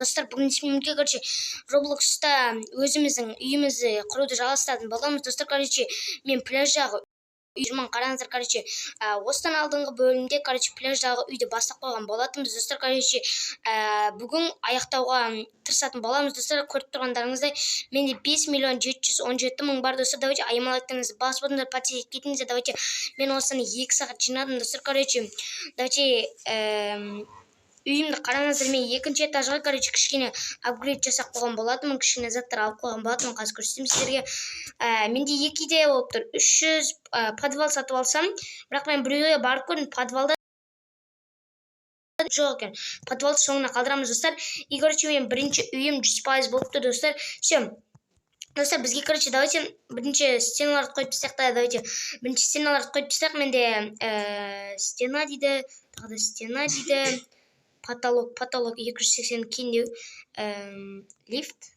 Достар, бүгін сіздермен, короче, Роблокста өзіміздің үйімізді құруды жалғастыратын боламыз. Достар, короче, мен пляждағы үй жүрмін, қараңыздар. Короче, осыдан алдыңғы бөлімде, короче, пляждағы үйді бастап қойған болатынбыз. Достар, короче, бүгін аяқтауға тырысатын боламыз. Достар, көріп тұрғандарыңыздай, менде 5 миллион 717 мың бар. Достар, давайте аямай лайктарыңызды басып отырыңдар, подписаться кетіңіздер. Давайте, мен осыны 2 сағат жинадым. Достар, короче, давайте үйімді қараңыздар. Мен екінші этажға, короче, кішкене апгрейд жасап қойған болатынмын, кішкене заттар алып қойған болатынмын. Қазір көрсетемін сіздерге. Менде екі идея болып тұр: 300 подвал сатып алсам, бірақ мен біреуге барып көрдім, подвалда жоқ екен. Подвалды соңына қалдырамыз, достар. И, короче, менің бірінші үйім 100% болып тұр, достар. Все, достар, бізге, короче, давайте бірінші стеналарды қойып тастайық та. Давайте бірінші стеналарды қойып тастайық. Менде стена дейді, тағы да стена дейді, потолок, потолок 280 кеңдеу, лифт,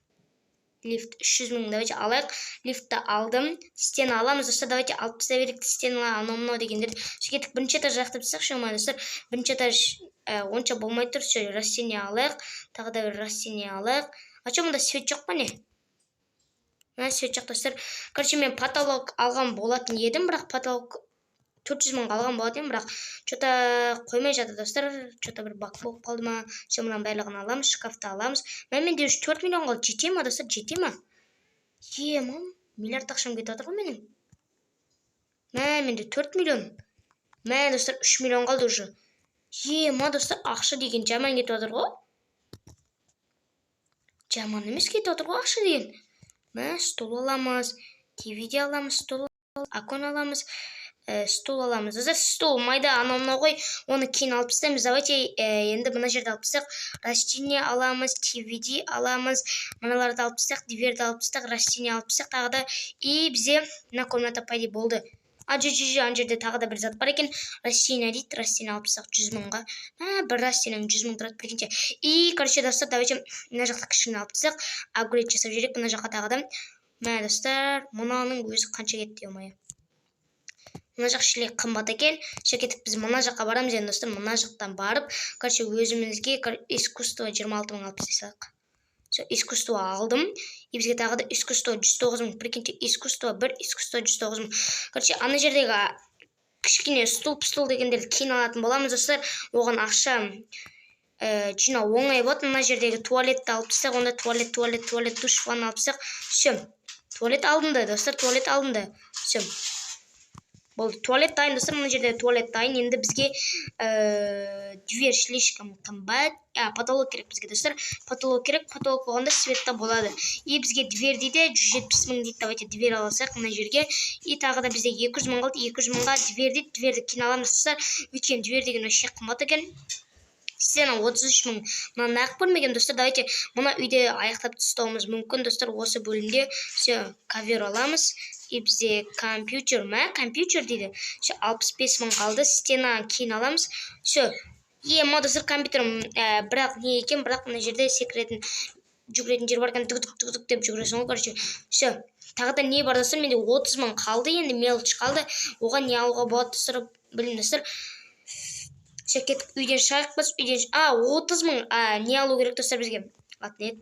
лифт 300 мың. Давайте алайық, лифтті алдым. Стена аламыз, достар. Давайте алып тастай берейік стена, анау мынау дегендерді. Все, кеттік, бірінші этаж жақтап тастайықшы. Оңай, достар, бірінші этаж онша болмай тұр. Все, растение алайық, тағы да бір растение алайық. А че, мұнда свет жоқ па, не? Мына свет жоқ, достар. Короче, мен потолок алған болатын едім, бірақ потолок 400 мыңға алған болатын едім, бірақ че то қоймай жатыр, достар. Че то бір баг болып қалды ма? Все, мынаның барлығын аламыз, шкафты аламыз. Мә, менде уже 4 миллион қалды. Жете ма, достар, жете ма? Е, мам, миллиард ақшам кетіп жатыр ғой менің. Мә, менде 4 миллион. Мә, достар, 3 миллион қалды уже. Е, ма, достар, ақша деген жаман кетіп жатыр ғой, жаман емес кетіп жатыр ғой ақша деген. Мә, стол аламыз, ТВ де аламыз, стол, окон аламыз, стол аламыз. Достар, стол майда, анау мынау ғой, оны кейін алып тастаймыз. Давайте енді мына жерді алып тастайық. Растение аламыз, ТВ аламыз, мыналарды алып тастайық, дверді алып тастайық, растение алып тастайық тағы да. И бізде мына комната, по идее, болды. А, жоқ, жоқ, ана жерде тағы да бір зат бар екен. Растение дейді, растение алып тастайық 100 мыңға. А, бір растениенің 100 мың тұрады, прикиньте. И, короче, достар, давайте мына жақта кішкене алып тастайық, апгрейд жасап жіберейік мына жаққа тағы да. Мә, достар, мынаның өзі қанша кетті, ё-моё! Мына жақ шіле қымбат екен. Все, кеттік, біз мына жаққа барамыз енді, достар. Мына жақтан барып, короче, өзімізге искусство 26 мың алып тастай салайық. Все, искусство алдым. И бізге тағы да искусство 109 мың, прикиньте, искусство бір, искусство 109 мың. Короче, ана жердегі кішкене стул стул дегендерді кейін алатын боламыз, достар. Оған ақша жинау оңай болады. Мына жердегі туалетті алып тастайық онда. Туалет, туалет, туалет, душ, ванна алып тастайық. Все, туалет алынды, достар, туалет алынды. Все, болды, туалет дайын, достар. Мына жерде туалет дайын. Енді бізге дверь слишком қымбат. А, потолок керек бізге, достар, потолок керек. Потолок болғанда свет та болады. И бізге дверь дейді, 170 мың дейді. Давайте дверь ала салайық мына жерге. И тағы да бізде 200 мың қалды. 200 мыңға дверь дейді, дверді кейін аламыз, достар, өйткені дверь деген вообще қымбат екен. Стена 33 мың. Мына нағып көрмегенмін, достар. Давайте мына үйде аяқтап тастауымыз мүмкін, достар, осы бөлімде. Все, ковер аламыз. И бізде компьютер, мә, компьютер дейді. Все, 65 мың қалды. Стена кейін аламыз. Все, е, мына, достар, компьютер, бірақ не екен? Бірақ мына жерде секіретін, жүгіретін жер бар екен. Дүк, дүк, дүк деп жүгіресің ғой, короче. Все, тағы да не бар, достар? Менде 30 мың қалды, енді мелочь қалды. Оған не алуға болады, достар? Білмеймін, достар. Все, кеттік, үйден шығайық біз, үйден. А, 30 мың. А, не алу керек, достар, бізге? Аты не еді?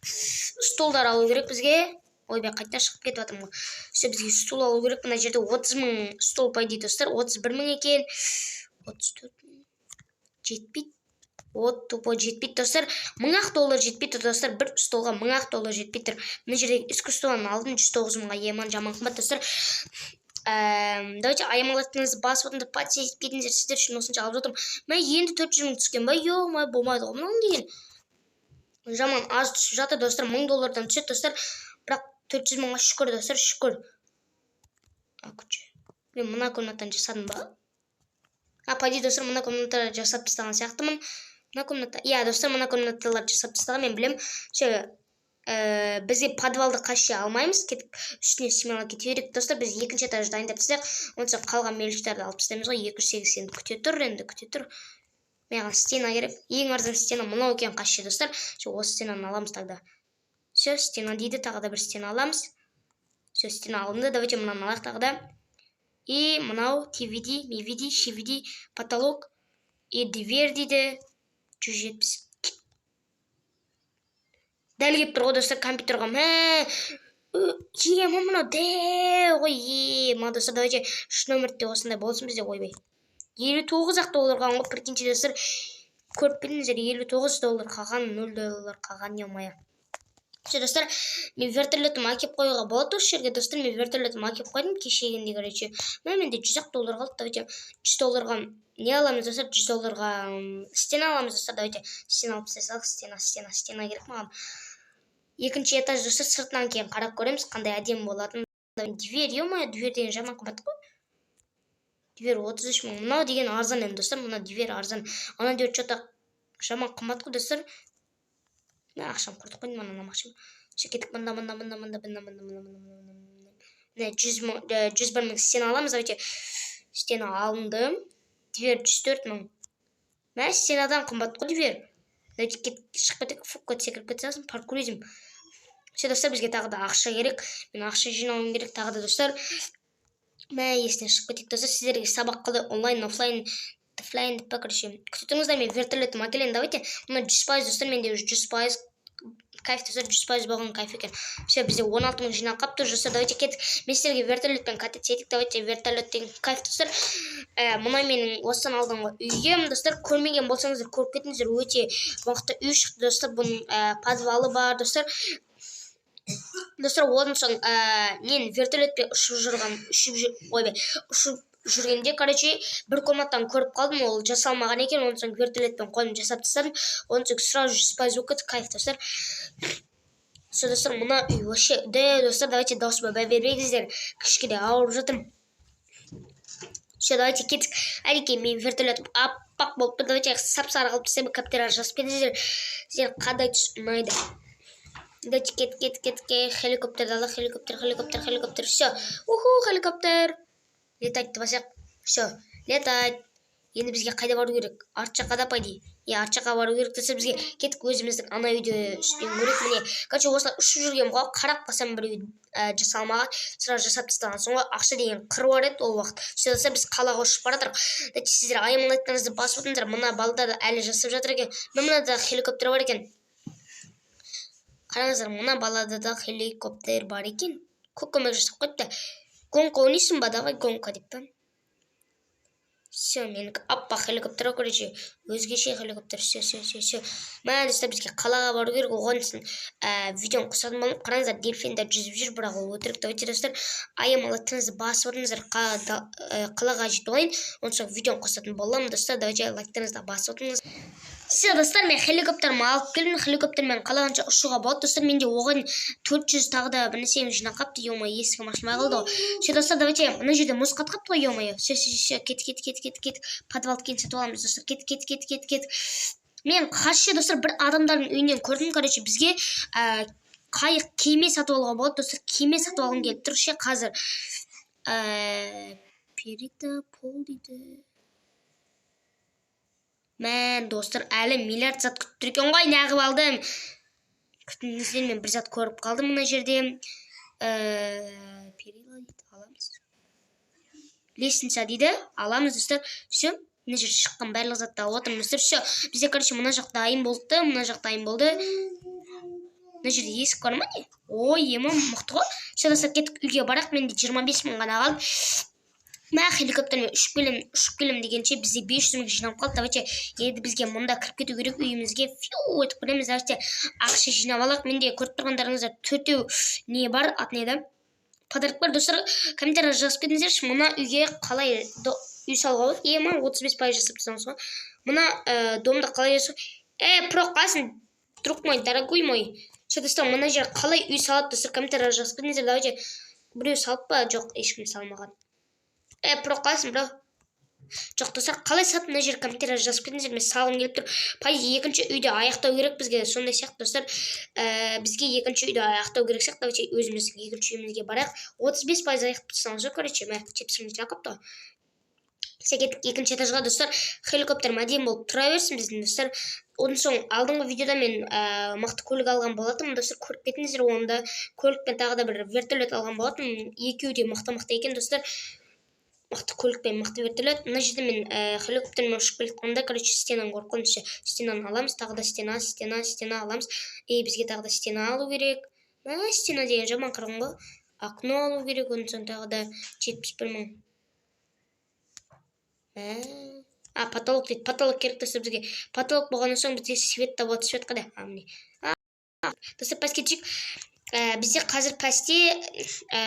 Столдар алу керек бізге. Ойбай, қайта шығып кетіп жатырмын ғой. Все, бізге стол алу керек. Мына жерде 30 мың стол, по идее, достар, 31 мың екен. 34 мың жетпейді. Вот тупой, жетпейді, достар. Мың ақ доллар жетпейді, достар. Бір столға мың ақ доллар жетпей тұр. Мына жердегі искусствоны алдым 109 мыңға. Еман, жаман қымбат, достар. Давайте аямалатыңызды басып отырыңдар, подписаться етіп кетіңіздер. Сіздер үшін осынша алып жатырмын. Мә, енді 400 мың түскен ба? Е, болмайды ғой мынаның деген. Жаман аз түсіп жатыр, достар. 1000 доллардан түседі, достар. Бірақ 400 мыңға шүкір, достар, шүкір. А, мен мына комнатаны жасадым ба? А, по идее, достар, мына комната жасап тастаған сияқтымын. Мына комната, иә, достар, мына комнаталарды жасап тастаған, мен білемін. Все, бізге подвалды қаша алмаймыз. Кетіп, үстіне смело кете берейік, достар. Біз екінші этаж дайындап тастайық. Онда қалған мелочьтарды алып тастаймыз ғой. 208, енді күте тұр, енді күте тұр. Маған стена керек. Ең арзан стена мынау екен қаша, достар. Все, осы стенаны аламыз тогда. Все, стена дейді, тағы да бір стена аламыз. Все, стена алынды. Давайте мынаны алайық тағы да. И мынау ТВД, МВД, ШВД, потолок и дверь дейді. 170. Дәл келіп тұр ғой, достар, компьютерға. Мә, ема, мынау дәу ғой, ема, достар. Давайте үш нөмірде осындай болсын бізде. Ойбай, 59 ақ доллар қалған ғой, прикиньте, достар. Көріп кетіңіздер, 59 доллар қалған, 0 доллар қалған, е. Все, достар, мен вертолетім әкеліп қоюға болады осы жерге. Достар, мен вертолетім әкеліп қойдым кешегінде, короче. Мә, менде 100 ақ доллар қалды. Давайте 100 долларға не аламыз, достар? 100 долларға стена аламыз, достар. Давайте стена алып тастай салайық. Стена, стена, стена керек маған. Екінші этаж, достар, сыртынан кейін қарап көреміз, қандай әдемі болатынын. Дверь, е мое, дверь деген жаман қымбат қой. Дверь 33 000. Мынау деген арзан енді, достар, мына дверь арзан. Ана дверь че то жаман қымбат қой, достар. Мә, ақшам құртып қойдым ана машина. Все, кеттік. Мында, мында, мында, мында, мында, мында, мында, мында, міне, 100 000, 101 000 стена аламыз. Давайте, стена алынды. Дверь 104 000. Мә, стенадан қымбат қой дверь. Давайте кет, шығып кетейік. Фук, секіріп кете салсын, паркуризм. Все, достар, бізге тағы да ақша керек. Мен ақша жинауым керек тағы да, достар. Мә, есінен шығып кетейік, достар. Сіздерге сабақ қалай, онлайн, офлайн, офлайн деп па? Короче, күте тұрыңыздар, мен вертолетім әкелейін. Давайте мына 100%, достар, менде уже 100%. Кайф, достар, 100% болған кайф екен. Все, бізде 16 000 жиналып қалыпты, достар. Давайте кеттік, мен сіздерге вертолетпен кататься етейік. Давайте, вертолет деген кайф, достар. Мына менің осыдан алдыңғы үйім, достар. Көрмеген болсаңыздар, көріп кетіңіздер. Өте мықты үй шықты, достар. Бұның подвалы бар, достар. Достар, одан соң мен вертолетпен ұшып жүрген, ұшып жүр, ойбай, ұшып жүргенде, короче, бір комнатаны көріп қалдым, ол жасалмаған екен. Одан соң вертолетпен қойдым, жасап тастадым. Одан соң сразу 100% болып кетті. Кайф, достар. Все, достар, мына үй вообще да. Достар, давайте дауысыма бә бермеңіздер, кішкене ауырып жатырмын. Все, давайте кеттік. Әнекей, менің вертолетім аппақ болып тұр. Давайте сап сары қылып тастаймын. Комментарий жазып кетіңіздер, сіздер қандай түс ұнайды. Давайте кет, кет, кет, кет. Хеликоптер алайық. Хеликоптер, хеликоптер, хеликоптер. Все, уху, хеликоптер. Летать басайық. Все, летать. Енді бізге қайда бару керек? Арт жаққа да, по идее. Иә, арт жаққа бару керек, достар, бізге. Кеттік, өзіміздің ана үйді үстінен көрейік. Міне, короче, осылай ұшып жүргенмін ғой. Қарап қалсам, бір үй жасалмаған, сразу жасап тастаған соң ғой. Ақша деген қыруар еді ол уақыт. Все, достар, біз қалаға ұшып бара жатырмық. Давайте сіздер айман лайктарыңызды басып отырыңыздар. Мына балдар әлі жасап жатыр екен. Мынада хеликоптер бар екен, қараңыздар. Мына балада да хеликоптер бар екен. Көк көмек жасап қойыпты. Гонка ойнайсың ба? Давай гонка деп па. Все, менікі аппақ хеликоптер, короче, өзгеше хеликоптер. Все, все, все, все. Мә, достар, бізге қалаға бару керек. Оған үшін видеоны қосатын боламын. Қараңыздар, дельфиндер жүзіп жүр, бірақ ол өтірік. Давайте, достар, аямалы лайктарыңызды басып отырыңыздар. Қалаға жетіп алайын, одан соң видеоны қосатын боламын. Достар, давайте лайктарыңызды басып отырыңыз. Все, достар, мен хеликоптерімді алып келдім. Хеликоптермен қалағанша ұшуға болады, достар. Менде оған 400 тағы да бір нәрсем жинап қалыпты. Е мое, есігім ашылмай қалды ғой. Все, достар, давайте. Мына жерде мұз қатып қалыпты ғой, е мое. Все, все, все, кет, кет, кет, кет, кет. Подвалды кейін сатып аламыз, достар. Кет, кет, кет, кет, кет. Мен қашшы, достар, бір адамдардың үйінен көрдім. Короче, бізге қайық, кеме сатып алуға болады, достар. Кеме сатып алғым келіп тұр ше қазір. Перита пол дейді. Мә, достар, әлі миллиард зат күтіп тұр екен ғой. Неғып алдым? Күтіңіздер, мен бір зат көріп қалдым мына жерде. Перила дейді, аламыз. Лестница дейді, аламыз, достар. Все, мына жерде шыққан барлық затты алып отырмын, достар. Все, бізде, короче, мына жақ дайын болды, мына жақ дайын болды. Мына жерде есік бар ма, не? Ой, ема, мықты ғой. Все, достар, кеттік, үйге барайық. Менде 25 000 ғана қалды. Мә, хеликоптермен ұшып келемін, ұшып келемін дегенше, бізде 500 000 жиналып қалды. Давайте, енді бізге мұнда кіріп кету керек үйімізге. Фью етіп кіреміз. Давайте ақша жинап алайық. Менде, көріп тұрғандарыңыздар, төртеу не бар, аты не еді, подарок бар. Достар, комментарий жазып кетіңіздерші, мына үйге қалай үй салуға болады? Ема, 35% жасап тастағансыз ғой. Мына домды қалай жасау? Про қалайсың, друг мой, дорогой мой? Все, достар, мына жер қалай үй салады, достар? Комментарий жазып кетіңіздер. Давайте, біреу салып па? Жоқ, ешкім салмаған. Про, қалайсың, бро? Жоқ, достар, қалай салып мына жер? Комментарий жазып кетіңіздер, мен салғым келіп тұр. По идее, екінші үйді аяқтау керек бізге, сондай сияқты, достар. Бізге екінші үйді аяқтау керек сияқты. Давайте өзіміздің екінші үйімізге барайық. 35% аяқтап тастағанбыз ғой, короче. Мә, 70 000 жинап қалыпты ғой. Все, кеттік екінші этажға, достар. Хеликоптер әдемі болып тұра берсін біздің, достар. Одан соң алдыңғы видеода мен мықты көлік алған болатынмын, достар, көріп кетіңіздер оны да. Көлікпен тағы да бір вертолет алған болатынмын. Екеуі де мықты мықты екен, достар. Мықты көлікпен, мықты вертолет. Мына жерде мен helikopterмен ұшып келе жатқанда, короче, стенаны көріп қалдым. Все, стенаны аламыз. Тағы да стена, стена, стена аламыз. И бізге тағы да стена алу керек. Мә, стена деген жаман қырғын ғой. Окно алу керек, одан соң тағы да 71 000. Мә, а, потолок дейді. Потолок керек, достар, бізге. Потолок болғаннан соң, бізде свет та болады. Свет қайда? А, міне. Достар, пәске түсейік. Бізде қазір пәсте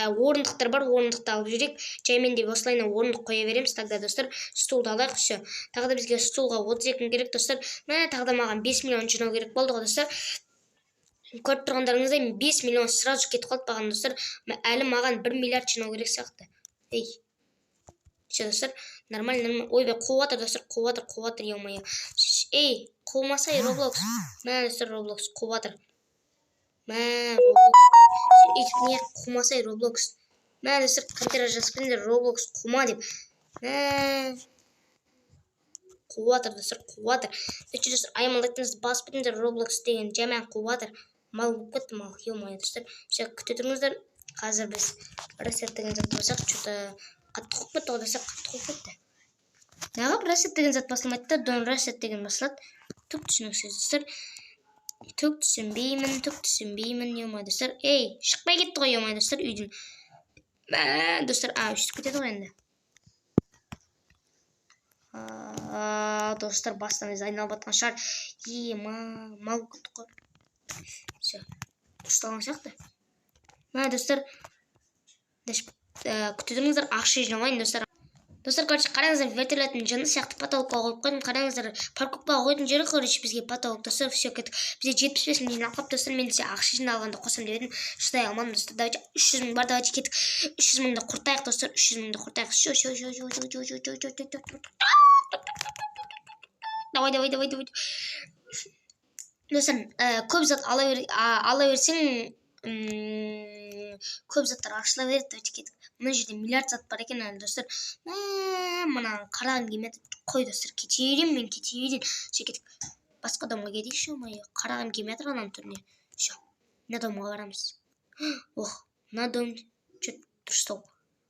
орындықтар бар, орындықты алып жүрейік. Жаймен деп осылайынан орындық қоя береміз. Тогда, достар, стулды алайық. Все, тағы да бізге стулға 32 мың керек, достар. Мә, тағы да маған 5 миллион жинау керек болды ғой, достар. Көріп тұрғандарыңыздай, 5 миллион сразу кетіп қалды маған, достар. Әлі маған 1 миллиард жинау керек сияқты. Ей, все, достар, нормально, нормально. Ойбай, қуып жатыр, достар, қуып жатыр, қуып жатыр, ё-моё. Ей, қумасай, Роблокс. Мә, достар, Роблокс қуып жатыр. Мә, Роблокс, сен өйтіп не қумасай, Роблокс. Мә, достар, комментарий жазып кетіңдер, «Роблокс, қума» деп. Мә, қуып жатыр, достар, қуып жатыр. Короче, достар, аймалдайтыныңызды басып кетіңдер. Роблокс деген жаман қуып жатыр, мал болып кетті, мал, ё-моё. Достар, все, күте тұрыңыздар. Қазір біз reset деген затты бассақ, че-то қатты қуып кетті ғой, достар, қатты қуып кетті. Неғып reset деген зат басылмайды да, don't reset деген басылады? Түк түсініксіз, достар, түк түсінбеймін, түк түсінбеймін, ё-моё. Достар, ей, шықпай кетті ғой, ё-моё, достар, үйден. Мә, достар, а, өйстіп кетеді ғой енді. А, достар, бастан өзі айналып жатқан шығар. Е, мал болып кеттік қой. Все, дұрысталған сияқты. Мә, достар, күте тұрыңыздар, ақша жинамайын, достар. Достар, короче, қараңыздар, вертолеттің жыны сияқты потолокқа қойып қойдым. Қараңыздар, парковкаға қоятын жері, короче, бізге потолок. Достар, все, кеттік. Бізде 75 мың жиналып қалыпты, достар. Мен десе ақша жиналғанда қосамын деп едім, шыдай алмадым, достар. Давайте, 300 мың бар, давайте, кеттік. 300 мыңды құртайық, достар, 300 мыңды құртайық. Все, все, все, все, все, все, все, все, все. Давай, давай, давай, давай. Достар, көп зат ала бер, ала берсең, көп заттар ашыла береді. Давайте, кеттік. Мына жерде миллиард зат бар екен әлі, достар. Мә, мынаны қарағым келмей жатыр. Қой, достар, кете беремін мен, кете берейін. Все, кеттік, басқа домға кетейікші. Ё-моё, қарағым келмей жатыр ананың түріне. Все, мына домға барамыз. Ох, мына дом че дұрыстау.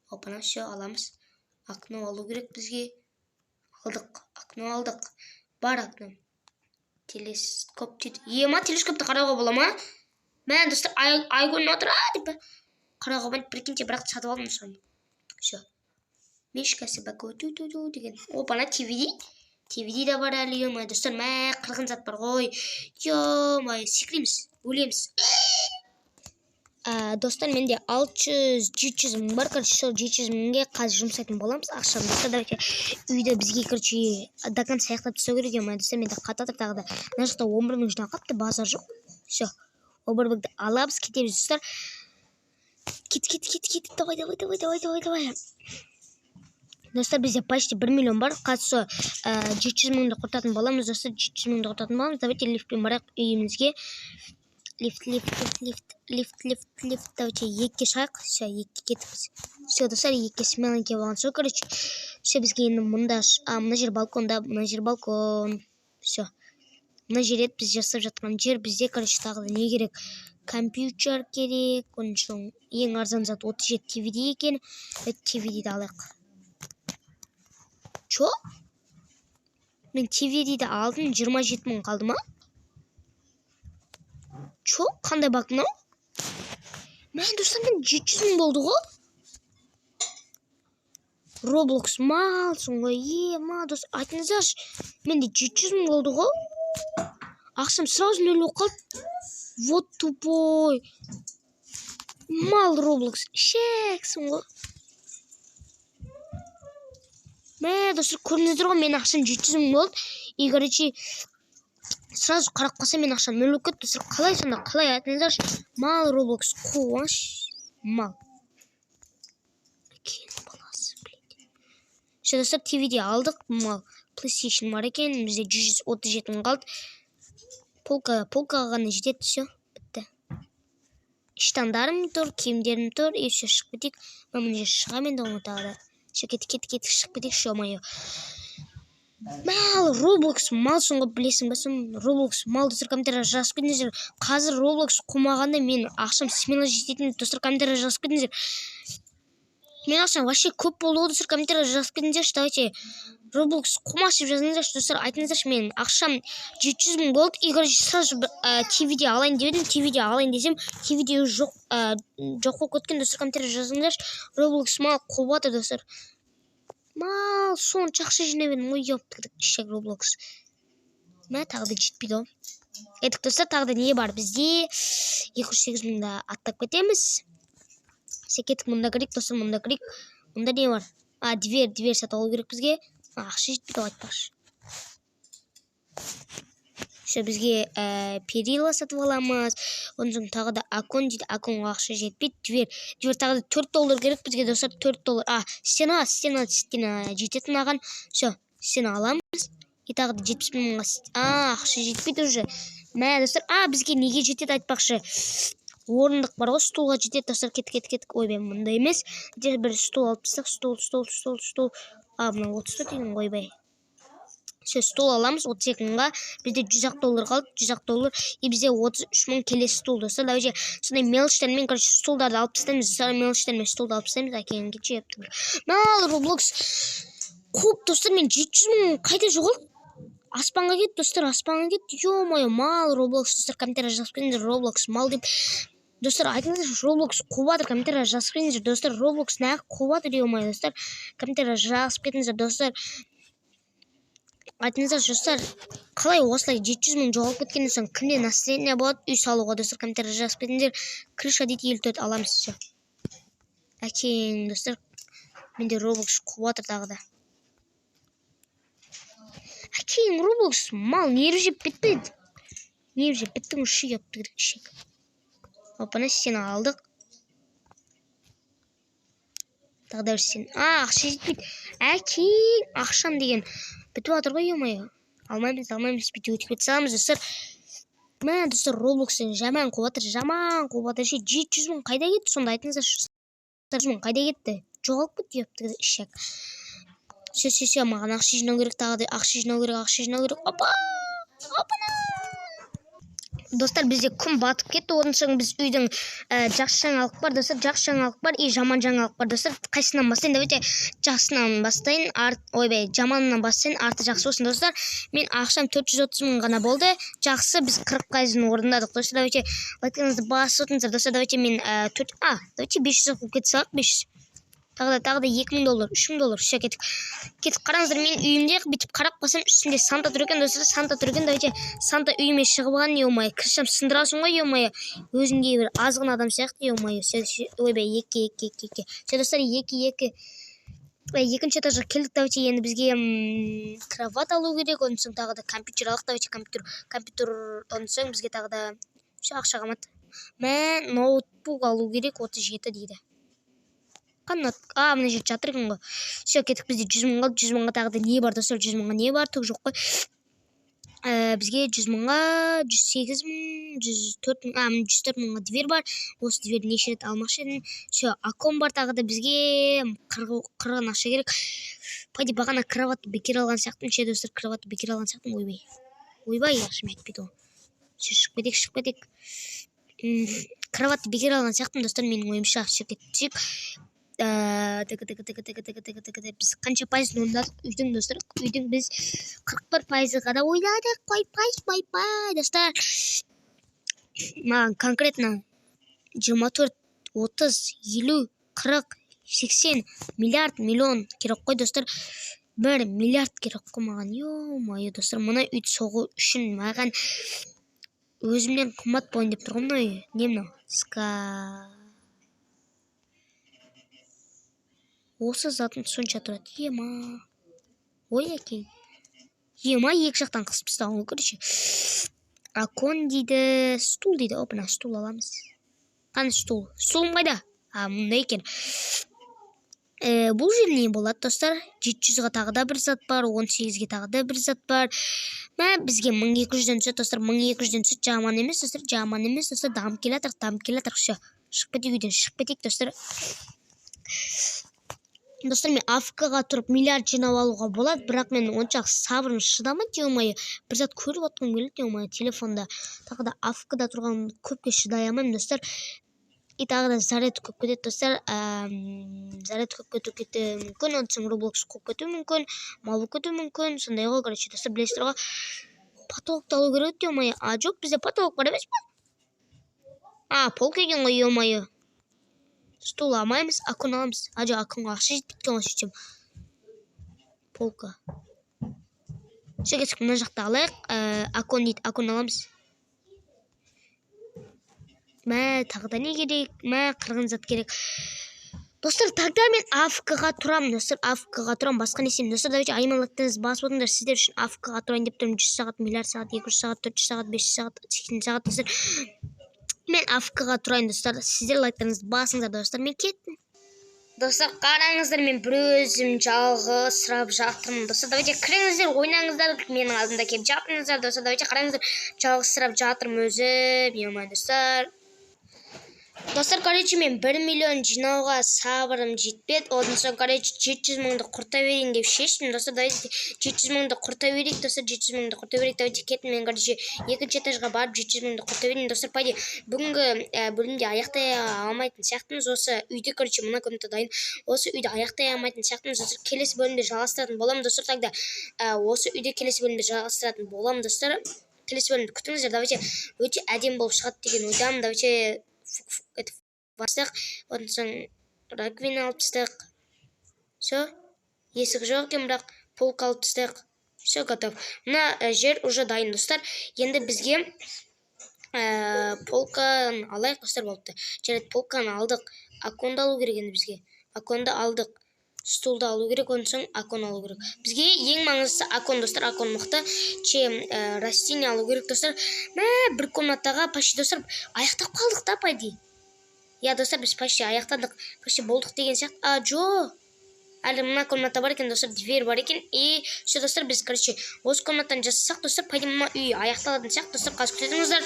Опана, все, аламыз. Окно алу керек бізге. Алдық, окно алдық. Бар окно. Телескоп дейді. Ема, телескопты қарауға бола ма? Мә, достар, ай көрініп отыр, а деп қарауға болмайды, прикиньте. Бірақ сатып алдым соны. Все, мишка, собака, ту ту ту деген. Опана, твд, твд да бар әлі. Ё, достар, мә, қырғын зат бар ғой, ё-моё. Секіреміз, өлеміз. Достар, менде 600, 700 мың бар. Короче, сол 700 мыңге қазір жұмсайтын боламыз ақшаны, достар. Давайте, үйді бізге, короче, до конца аяқтап тастау керек. Ё, достар, менде қатып жатыр. Тағы да мына жақта 11 мың жиналып қалыпты, базар жоқ. Все, 11 мыңды аламыз, кетеміз, достар. Кет, кет, кет, кет, давай, давай, давай, давай, давай, давай. Достар, бізде почти 1 миллион бар. Қазір сол 700 мыңды құртатын боламыз, достар, 700 мыңды құртатын боламыз. Давайте, лифтпен барайық үйімізге. Лифт, лифт, лифт, лифт, лифт, лифт, лифт. Давайте, екіге шығайық. Все, екіге кеттік. Все, достар, екіге смело келіп алған соң, короче, все, бізге енді мында, а, мына жер балконда, мына жер балкон. Все, мына жер еді біз жасап жатқан жер. Бізде, короче, тағы да не керек? Компьютер керек. Оның соң ең арзан зат 37 твд екен. Твд алайық. Че, мен твд алдым, 27 мың қалды ма? Че, қандай баг мынау? Мә, достар, мен 700 мың болды ғой. Роблокс, малсың ғой. Е, ма, дос, айтыңыздаршы, менде 700 мың болды ғой, ақшам сразу нөл болып қалды. Вот тупой мал, Роблокс, ішексің ғой. Мә, достар, көрдіңіздер ғой, менің ақшам 700 мың болды. И, короче, сразу қарап қалсам, менің ақшам нөл болып кетті. Достар, қалай сонда, қалай, айтыңыздаршы? Мал Роблокс, қуаныш мал әкенің баласы, блядь. Все, достар, твд алдық. Мал, PlayStation бар екен. Бізде 137 мың қалды. Полка, полкаға ғана жетеді. Все, бітті. Штандарым тұр, киімдерім тұр. И все, шығып кетейік. Мына жерге шығамын енді оны тағы да. Все, кеттік, кеттік, кеттік, шығып кетейікші. Ё-моё, мал Роблокс, малсың ғой, білесің ба сен, Роблокс, мал. Достар, комментарий жазып кетіңіздер. Қазір Роблокс қумағанда, мен ақшам смело жететін. Достар, комментарий жазып кетіңіздер. Мен ақшам вообще көп болды ғой, достар. Комментарий жазып кетіңдерші. Давайте, «Роблокс қумаш» деп жазыңыздаршы, достар. Айтыңыздаршы, менің ақшам 700 000 болды. И, короче, сразу ТВ де алайын деп едім. ТВ де алайын десем, ТВ де жоқ, жоқ болып кеткен. Достар, комментарий жазыңдаршы. Роблокс мал қуып жатыр, достар, мал. Сонша ақша жинап едім ғой, ёптігдік ішек Роблокс. Мә, тағы да жетпейді ғой. Еттік, достар. Тағы да не бар бізде? 208 000-ды аттап кетеміз. Все, кеттік, мұнда кірейік, достар, мұнда кірейік. Мұнда не бар? А, дверь, дверь сатып алу керек бізге. А, ақша жетпейді ғой, айтпақшы. Все, бізге перила сатып аламыз. Одан соң тағы да окон дейді. Оконға ақша жетпейді. Дверь, дверь, тағы да 4 доллар керек бізге, достар, 4 доллар. А, стена, стена, стена жетеді мынаған. Все, стена аламыз. И тағы да 70 000-ға. А, ақша жетпейді уже. Мә, достар. А, бізге неге жетеді, айтпақшы? Орындық бар ғой, стулға жетеді, достар. Кеттік, кеттік, кеттік. Ойбай, мындай емес. Где бір стул алып тастайық. Стул, стул, стул, стул. А, мынау 34 екен ғой. Ойбай. Все, стул аламыз 32 мыңға. Бізде 100 ақ доллар қалды, 100 ақ доллар. И бізде 33 000. Келесі стул, достар. Давайте сондай мелочьтермен, короче, стулдарды алып тастаймыз, достар. Мелочьтермен стулды алып тастаймыз. Әкең кетші. Мал Роблокс қуып, достар. Мен 700 000 қайда жоғалды? Аспанға кетті, достар, аспанға кетті. Е мое, мал Роблокс. Достар, комментарий жазып кетіңіздер, «Роблокс мал» деп. Достар, айтыңыздаршы, Роблокс қуып жатыр. Комментарий жазып кетіңіздер, достар. Роблокс неғып қуып жатыр? Е мое, достар, комментарий жазып кетіңіздер. Достар, айтыңыздаршы, достар, қалай осылай 700 000 жоғалып кеткеннен соң кімде настроение болады үй салуға? Достар, комментарий жазып кетіңдер. Крыша дейді, 54 аламыз. Все, әкең. Достар, менде Роблокс қуып жатыр тағы да. Әкең Роблокс мал, нерв жеп бітпеді, нерв жеп біттің ұшы, ішек. Опана, стена алдық. Тағы да бір стена. А, ақша жетпейді. Әкең, ақшам деген бітіп жатыр ғой. Е мое, алмаймыз, алмаймыз, бүйтіп өтіп кете саламыз, достар. Мә, достар, Роблокс жаман қуып жатыр, жаман қуып жатыр ше. 700 000 қайда кетті сонда, айтыңыздаршы? 100 000 қайда кетті? Жоғалып кетті, епті ішек. Все, все, все, маған ақша жинау керек, тағы да ақша жинау керек, ақша жинау керек. Опа, опана! Достар, бізде күн батып кетті. Одан соң біз үйдің жақсы жаңалық бар, достар, жақсы жаңалық бар и жаман жаңалық бар. Достар, қайсысынан бастайын? Давайте жақсысынан бастайын, арт, ойбай, жаманынан бастайын, арты жақсы болсын. Достар, мен ақшам 430 000 ғана болды. Жақсы, біз 40 пайызын орындадық. Достар, давайте лайктарыңызды басып отырыңыздар. Достар, давайте мен төрт, а, давайте 500 қылып кете салайық. 500, тағы да, тағы да 2000 доллар, 3000 доллар. Все, кеттік, кеттік. Қараңыздар, менің үйімде бүйтіп қарап қалсам, үстінде Санта тұр екен, достар, Санта тұр екен. Давайте, Санта үйіме шығып алған. Е мое, крышам сындырасың ғой, е мое, өзіңдей бір азғын адам сияқты. Е мое. Ойбай, екі, екі, екі, екі. Все, достар, екі, екі. Екінші этажға келдік. Давайте енді бізге кровать алу керек. Одан соң тағы да компьютер алайық. Давайте компьютер, компьютер. Одан соң бізге тағы да, все, ақша қалмады. Мә, ноутбук алу керек, 37 дейді. Қане? А, мына жерде жатыр екен ғой. Все, кеттік. Бізде 100 000 қалды. 100 000-ға тағы да не бар, достар? 100 000-ға не бар? Түк жоқ қой. Бізге 100 000-ға 108 000, 104 000. А, міне, 104 000-ға дверь бар. Осы дверьді неше рет алмақшы едім. Все, окон бар. Тағы да бізге 40-ын ақша керек. По идее, бағана кроватьты бекер алған сияқтымын ше, достар. Кроватьты бекер алған сияқтымын. Ойбай, ойбай, ақшам жетпейді ғой. Все, шығып кетейік, шығып кетейік. Кроватьты бекер алған сияқтымын, достар, менің ойымша. Все, кеттік. Тк, тк, тк, тк, тк, тк, тк. Біз қанша пайызын орындадық үйдің, достар? Үйдің біз 41 пайызы ғана ойладық. Ойбай, ойбай, достар, маған конкретно 24, 30, 50, 40, 80 миллиард миллион керек қой, достар. 1 миллиард керек қой маған. Е мое, достар, мына үйді соғу үшін маған өзімнен қымбат болайын деп тұр ғой мына үй. Не мынау? Ска осы затын сонша тұрады. Ема, ой, әкең, ема, екі жақтан қысып тастаған ғой. Короче, окон дейді, стул дейді. Опа, стул аламыз. Қане стул? Стулым қайда? А, мында екен. Бұл жер не болады, достар? 700-ға тағы да бір зат бар, 18-ге тағы да бір зат бар. Мә, бізге 1200-ден түседі, достар, 1200-ден түседі. Жаман емес, достар, жаман емес. Достар, дамып келе жатырық, дамып келе жатырық. Все, шығып кетейік үйден, шығып кетейік, достар. Достар, мен АФК-ға тұрып миллиард жинап алуға болады, бірақ мен онша сабырым шыдамайды. Е мое, бір зат көріп отқым келеді. Е мое, телефонда тағы да АФК-да тұрған көпке шыдай алмаймын, достар. И тағы да заряд көп кетеді, достар. Заряд көп кету кетуі мүмкін, одан соң Роблокс қуып кетуі мүмкін, мал болып кетуі мүмкін, сондай ғой, короче, достар, білесіздер ғой. Потолокты алу керек еді, ё-моё. А, жоқ, бізде потолок бар емес па? А, полка екен ғой, ё-моё. Стул алмаймыз, окон аламыз. А, жоқ, оконға ақша жетпейді екен ғой, сөйтсем. Полка. Все, кеттік, мына жақта алайық. Окон дейді, окон аламыз. Мә, тағы да не керек? Мә, қырғын зат керек. Достар, тогда мен АФК-ға тұрамын, достар, АФК-ға тұрамын, басқа не істеймін? Достар, давайте аймалаттарыңызды басып отырыңдар, сіздер үшін АФК-ға тұрайын деп тұрмын. 100 сағат, миллиард сағат, 200 сағат, 400 сағат, 500 сағат, 80 сағат, достар. Мен АФК-ға тұрайын, достар. Сіздер лайктарыңызды басыңдар, достар. Мен кеттім. Достар, қараңыздар, мен бір өзім жалғыз сұрап жатырмын. Достар, давайте кіріңіздер, ойнаңыздар, менің алдымда келіп жатыңыздар. Достар, давайте қараңыздар, жалғыз сұрап жатырмын өзім. Ё, достар. Достар, короче, мен 1 миллион жинауға сабырым жетпеді. Одан соң, короче, 700 мыңды құрта берейін деп шештім. Достар, давайте 700 мыңды құрта берейік, достар, 700 мыңды құрта берейік. Давайте кеттім мен, короче, екінші этажға барып 700 мыңды құрта берейін. Достар, по идее, бүгінгі бөлімде аяқтай алмайтын сияқтымыз осы үйді, короче, мына комната дайын. Осы үйді аяқтай алмайтын сияқтымыз, достар. Келесі бөлімде жалғастыратын боламын, достар. Тогда осы үйді келесі бөлімде жалғастыратын боламын, достар. Келесі бөлімді күтіңіздер. Давайте, өте әдемі болып шығады деген ойдамын. Давайте етіп бастық, одан соң раковина алып тастайық. Все, есік жоқ екен, бірақ полка алып тастайық. Все, готов. Мына жер уже дайын, достар. Енді бізге полканы алайық, достар. Болыпты, жарайды, полканы алдық. Оконды алу керек енді бізге. Оконды алдық, стулды алу керек, одан соң окон алу керек. Бізге ең маңыздысы окон, достар. Окон мықты, чем растение алу керек, достар. Мә, бір комнатаға почти, достар, аяқтап қалдық та, по идее. Иә, достар, біз почти аяқтадық, почти болдық деген сияқты. А, жоқ, әлі мына комната бар екен, достар, дверь бар екен. И все, достар, біз, короче, осы комнатаны жасасақ, достар, по идее, мына үй аяқталатын сияқты. Достар, қазір күтіңіздер.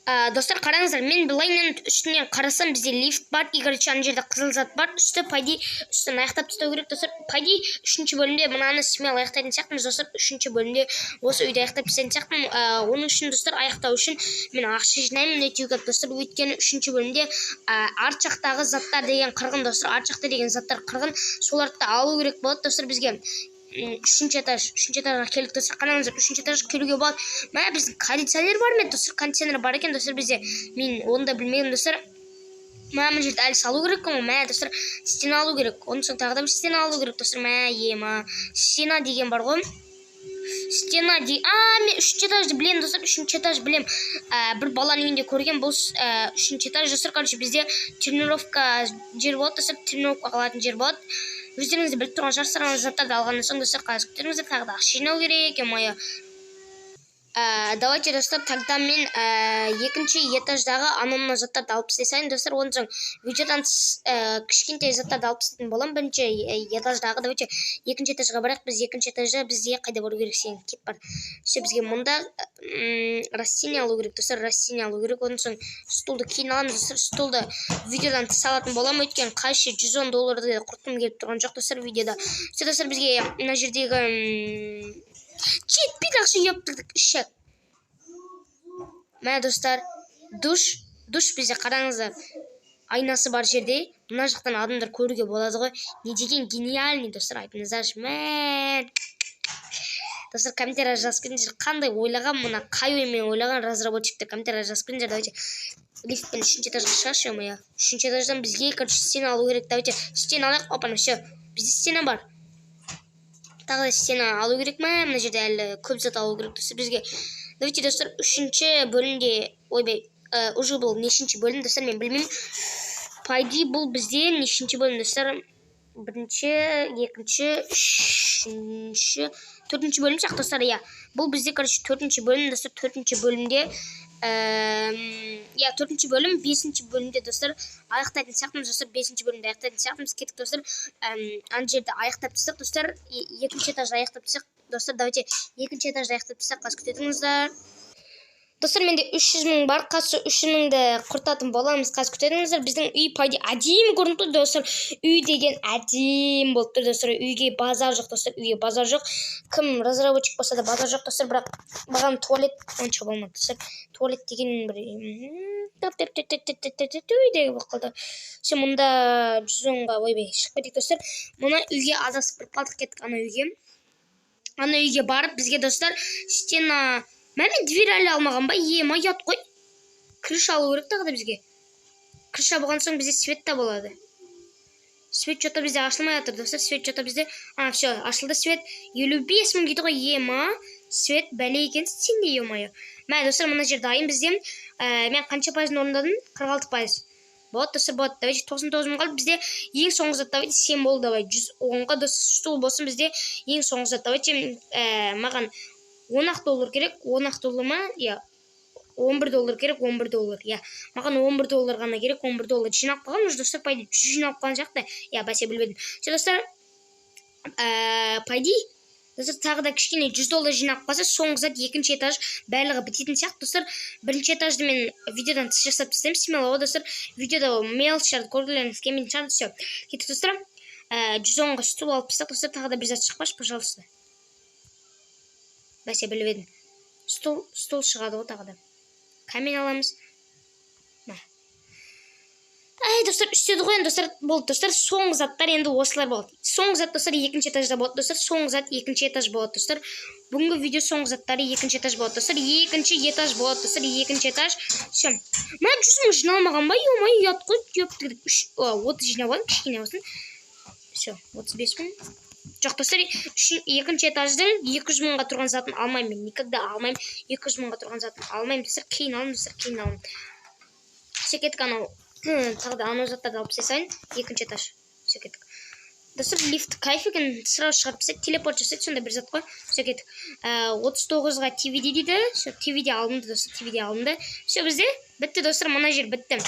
Достар, қараңыздар, мен былайынан үстінен қарасам, бізде лифт бар. И, короче, ана жерде қызыл зат бар. Үсті, по идее, үстін аяқтап тастау керек, достар. По идее, үшінші бөлімде мынаны смело аяқтайтын сияқтымыз, достар. Үшінші бөлімде осы үйді аяқтап тастайтын сияқтымын. Оның үшін, достар, аяқтау үшін мен ақша жинаймын өте көп, достар. Өйткені үшінші бөлімде арт жақтағы заттар деген қырғын, достар. Арт жақта деген заттар қырғын, соларды да алу керек болады, достар, бізге. Үшінші этаж, үшінші этажға келдік, достар. Қараңыздар, үшінші этажға келуге болады. Мә, біздің кондиционер бар ма еді, достар? Кондиционер бар екен, достар, бізде. Мен оны да білмедім, достар. Мә, мына жерде әлі салу керек қой. Мә, достар, стена алу керек, одан соң тағы да бір стена алу керек, достар. Мә, ема, стена деген бар ғой, стена де. А, мен үшінші этажды білемін, достар, үшінші этаж білемін. Бір баланың үйінде көрген бұл үшінші этаж, достар. Короче, бізде тренировка жер болады, достар, тренировка қылатын жер болады. Өздеріңіз де біліп тұрған шығарсыздар ана заттарды алғаннан соң. Достар, қазір күтіңіздер, тағы да ақша жинау керек, ё-моё. Давайте, достар, тогда мен екінші этаждағы анау мынау заттарды алып тастай салайын, достар. Одан соң видеодан тыс кішкентай заттарды алып тастайтын боламын бірінші этаждағы. Давайте екінші этажға барайық. Біз екінші этажда, бізге қайда бару керек? Сен кет, бар. Все, бізге мұнда растение алу керек, достар, растение алу керек. Одан соң стулды кейін аламыз, достар. Стулды видеодан тыс алатын боламын, өйткені қайшы 110 долларды құртқым келіп тұрған жоқ, достар, видеода. Все, достар, бізге мына жердегі жетпейді ақша, ептік ішек. Мә, достар, душ, душ бізде, қараңыздар, айнасы бар жерде мына жақтан адамдар көруге болады ғой. Не деген гениальный, достар, айтыңыздаршы. Мә, достар, комментарий жазып кетіңіздер, қандай ойлаған, мына қай оймен ойлаған разработчиктер, комментарий жазып кетіңіздер. Давайте лифтпен үшінші этажға шығайықшы, ё-моё. Үшінші этаждан бізге, короче, стена алу керек. Давайте стена алайық. Опа, все, бізде стена бар. Тағы да стена алу керек. Ма, мына жерде әлі көп зат алу керек, достар, бізге. Давайте, достар, үшінші бөлімде, ойбай, уже бұл нешінші бөлім, достар, мен білмеймін. По идее, бұл бізде нешінші бөлім, достар? Бірінші, екінші, үшінші, төртінші бөлім сияқты, достар. Иә, бұл бізде, короче, төртінші бөлім, достар. Төртінші бөлімде, иә, төртінші бөлім, бесінші бөлімде, достар, аяқтайтын сияқтымыз. Достар, бесінші бөлімде аяқтайтын сияқтымыз. Кеттік, достар. Ана жерді аяқтап тастайық, достар. Екінші этажды аяқтап тастайық, достар. Давайте екінші этажды аяқтап тастайық. Қазір күте тұрыңыздар, достар. Менде 300 мың бар. Қазір 300 мыңды құртатын боламыз. Қазір күте тұрыңыздар. Біздің үй, по идее, әдемі көрініп тұр, достар. Үй деген әдемі болып тұр, достар. Үйге базар жоқ, достар, үйге базар жоқ. Кім разработчик болса да, базар жоқ, достар. Бірақ маған туалет онша болмады, достар. Туалет деген бір Болып қалды. Все, мұнда 110-ға, ойбай, шығып кетейік, достар. Мына үйге адасып кіріп қалдық. Кеттік ана үйге. Ана үйге барып, бізге, достар, стена. Мә, мен дверь әлі алмаған ба? Ема, ұят қой. Крыша алу керек тағы да бізге. Крыша болған соң, бізде свет та болады. Свет че то бізде ашылмай жатыр, достар. Свет че то бізде, а, все, ашылды свет. 55 000 дейді ғой. Ема, свет бәле екенсің сен де, е мое. Мә, достар, мына жер дайын бізде. Мен қанша пайызын орындадым? 46% болады, достар, болады. Давайте, 99 000 қалды бізде. Ең соңғы зат, давайте, сен бол, давай, 110-ға, достар, стул болсын бізде ең соңғы зат. Давайте, маған 10 ақ доллар керек. 10 ақ доллар ма? Иә, 11 доллар керек, 11 доллар. Иә, маған 11 доллар ғана керек. 11 доллар жиналып қалған уже, достар, по идее, 100 жиналып қалған сияқты. Иә, бәсе, білмедім. Все, достар, по идее, достар, тағы да кішкене 100 доллар жинап қалса, соңғы зат екінші этаж, барлығы бітетін сияқты, достар. Бірінші этажды мен видеодан тыс жасап тастаймын смело, достар. Видеода мелочьтарды көргілеріңіз келмейтін шығар. Все, кеттік, достар. 110-ға стул алып тастақ, достар. Тағы да бір зат шықпашы, пожалуйста. Бәсе, біліп едім, стул, стул шығады ғой. Тағы да камень аламыз. Мә. Әй, достар, үстеді ғой енді, достар. Болды, достар, соңғы заттар енді осылар болады. Соңғы зат, достар, екінші этажда болады, достар. Соңғы зат екінші этаж болады, достар. Бүгінгі видео соңғы заттары екінші этаж болады, достар. Екінші этаж болады, достар, екінші этаж. Все, мына 100 000 жиналмаған ба? Е мое, ұят қой. Үш 30 жинап алдым, кішкене болсын. Все, 35 000. Жоқ, достар, екінші этаждың 200 мыңға тұрған затын алмаймын мен, никогда алмаймын. 200 мыңға тұрған затын алмаймын, достар. Кейін аламын, достар, кейін аламын. Все, кеттік. Анау тағы да анау заттарды алып тастай салайын. Екінші этаж. Все, кеттік, достар. Лифт кайф екен, сразу шығарып тастайды, телепорт жасайды, сондай бір зат қой. Все, кеттік. 39-ға ТВД дейді. Все, ТВД алынды, достар, ТВД алынды. Все, бізде бітті, достар, мына жер бітті,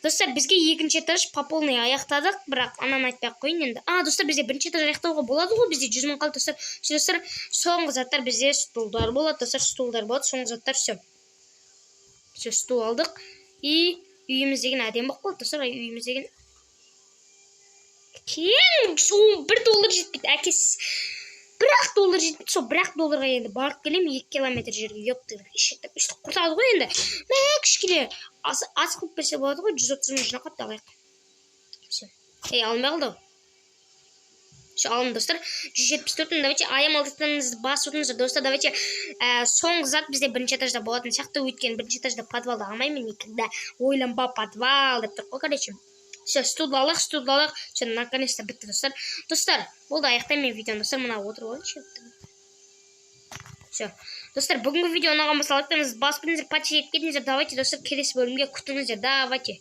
достар. Бізге екінші этаж по полной аяқтадық, бірақ ананы айтпай ақ қояйын енді. А, достар, бізде бірінші этаж аяқтауға болады ғой, бізде 100 000 қалды, достар. Все, достар, соңғы заттар бізде стулдар болады, достар, стулдар болады соңғы заттар. Все, все, стул алдық. И үйіміз деген әдемі болып қалды, достар. Үйіміз деген кең. 1 доллар жетпейді, әкесі, 1 ақ доллар жетпейді. Сол 1 ақ долларға енді барып келемін 2 километр жерге. Епті, ешектер өйстіп құртады ғой енді. Мә, кішкене аз аз қылып берсе болады ғой. 130 000 жинап қалыпты, алайық. Все, ей, алынбай қалды ғой. Все, алынды, достар, 174 000. Давайте, аямалдықтарыңызды басып отырыңыздар, достар. Давайте, соңғы зат бізде бірінші этажда болатын сияқты, өйткені бірінші этажда подвалды алмаймын мен никогда. Ойланба, подвал деп тұр ғой, короче. Все, стулды алайық, стулды алайық. Все, наконец то бітті, достар. Достар, болды, аяқтаймын мен видеоны. Достар, мына отырып алайыншы. Все, достар, бүгінгі видео ұнаған болса, лайктарыңызды басып кетіңіздер, подписчик етіп кетіңіздер. Давайте, достар, келесі бөлімге күтіңіздер. Давайте.